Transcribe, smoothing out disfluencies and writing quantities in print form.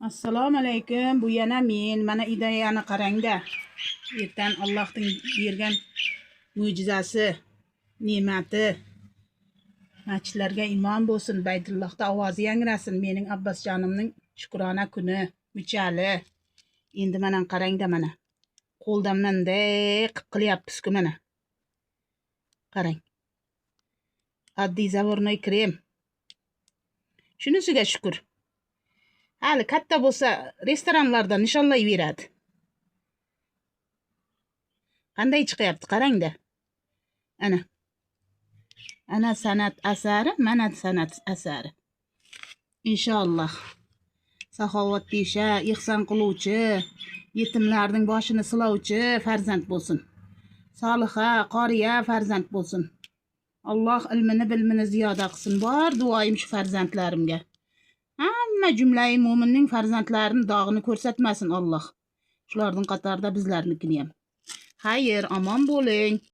Assalomu alaykum. Bu yana men. Mana ideyani qarangda. Ertan Allohning bergan mo'jizasi, ne'mati. Masjidlarga imom bo'lsin, Baytullohda ovozi yangrasin. Mening Abbosjonimning shukrona kuni, muchali. Endi mana qarangda mana. Qo'ldan bunday qilib qilyapmiz-ku mana. Qarang. Oddiy заварной krem. Shunisiga shukur. Hali katta bo'lsa restoranlarda nishonlayveradi. Qanday chiqyapti qarangda. Ana. Ana san'at asari, mana san'at asari. Inshaalloh. Saxovatpesha, ihson qiluvchi, yetimlarning boshini silovchi farzand bo'lsin. Soliha, qoriya farzand bo'lsin. Alloh ilmini bilimini ziyoda qilsin. Bor duoyim shu farzandlarimga. Hamma jumlai mo'minning farzandlarini dog'ini ko'rsatmasin Alloh. Shularning qatorida bizlarnikini ham. Xayr, omon bo'ling.